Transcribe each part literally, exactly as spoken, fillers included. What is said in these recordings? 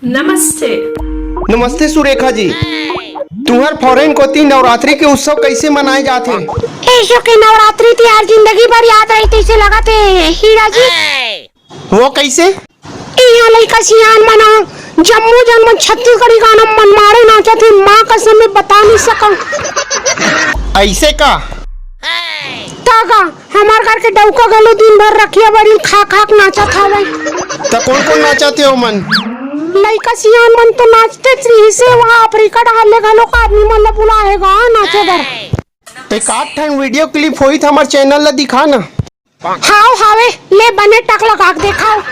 नमस्ते। नमस्ते सुरेखा जी, तुहर फॉरेन कोती नवरात्रि के उत्सव कइसे मनाए जाथे? एसो के नवरात्रि तिहार जिंदगी भर याद रही तइसे लगत हे हीरा जी। वो कइसे? इहाँ लइका सियान मन ह, जम्मो झन मन छत्तीसगढ़ी गाना मन मारे नाचत हे, माँ कसम में बता नहीं सकंव। अइसे का? त का, हमर घर के डउका घलो दिन भर रखिया बरिन खा खा के नाचत हवय। त कोन कोन नाचत हे ओमन? लइका सियान मन तो नाचतेच रिहिसे, वहाँ अफ्रीका डहार ले घलो आदमी मन ला बुलाए हे गा नाचे बर। एक आध ठन वीडियो क्लिप होई त हमर चैनल ला दिखा ना। हाव हावे, ले बने टक लगा के देखाव।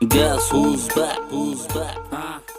Guess who's back? Who's back? Huh?